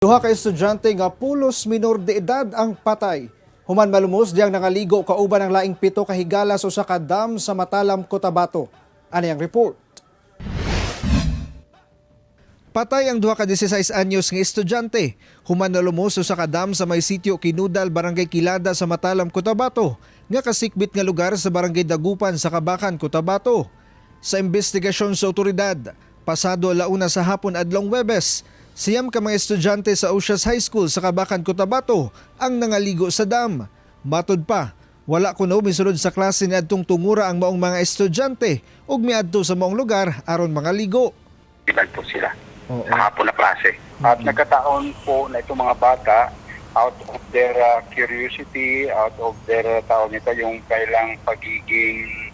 Duha ka estudyante nga pulos minor de edad ang patay human malumos diyang nangaligo kauban ang laing 7 ka higala sa usa ka dam sa Matalam, Cotabato. Ani ang report. Patay ang duha ka 16 anyos nga estudyante human nalumos sa usa ka dam sa may sitio Kinudal, Barangay Kilada sa Matalam, Cotabato, nga kasikbit nga lugar sa Barangay Dagupan sa Kabacan, Cotabato. Sa investigasyon sa otoridad, pasado 1:00 sa hapon adlong Webes, 9 ka mga estudyante sa Osias High School sa Kabacan, Cotabato ang nangaligo sa dam. Matod pa, wala kuno misulod sa klase niadtong tungura ang maong mga estudyante ug miadto sa maong lugar aron mangaligo. Hospital po sila sa hapon na klase. At nagkataon po na itong mga bata, out of their curiosity, out of their tawag nito, yung kailang pagiging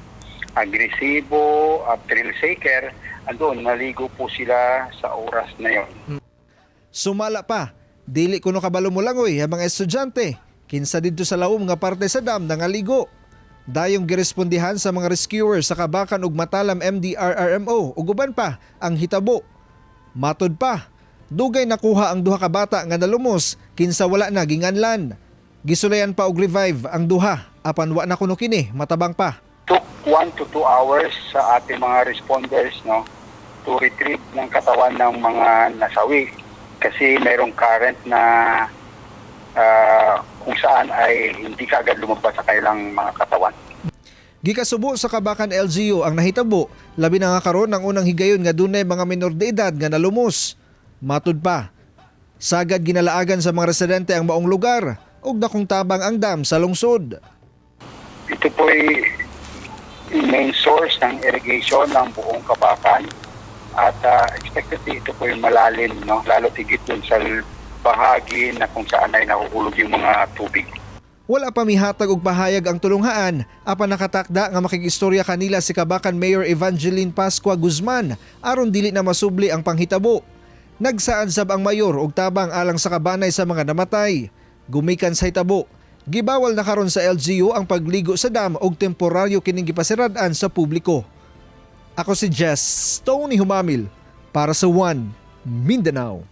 agresibo at thrill seeker, andun, naligo po sila sa oras na yon. Sumala pa, dili kuno kabalo molangoy ang mga estudyante kinsa didto sa lawom nga parte sa dam nangaligo. Dayong girespondihan sa mga rescuers sa Kabacan ug Matalam MDRRMO ug uban pa ang hitabo. Matod pa, dugay nakuha ang duha ka bata nga nalumos kinsa wala na ginganlan.Gisulayan pa og revive ang duha apan wa na kuno kini matabang pa. Took 1 to 2 hours sa ating mga responders, no, to retrieve ng katawan ng mga nasawi kasi mayroong current na kung saan ay hindi kaagad lumabas sa kanilang mga katawan. Gikasubo sa Kabacan LGU ang nahitabo, labi na nga karon ang unang higayon nga dunay mga minor de edad nga nalumos. Matud pa, sagad ginalaagan sa mga residente ang maong lugar ug dakong tabang ang dam sa lungsod. Ito po ay main source ng irrigation ng buong Kabacan at expected ito po yung malalim, no, lalo tigit dun sa bahagi na kung saan ay nahuhulog yung mga tubig. Wala pa mihatag og pahayag ang tulunghaan apan nakatakda nga makigistorya kanila si Kabacan Mayor Evangeline Pascua Guzman aron dili na masubli ang panghitabo. Nagsaad sab ang mayor og tabang alang sa kabanay sa mga namatay. Gumikan sa hitabo, gibawal na karon sa LGU ang pagligo sa dam og temporaryo kining gipasirad-an sa publiko. Ako si Jess Tony Humamil para sa One Mindanao.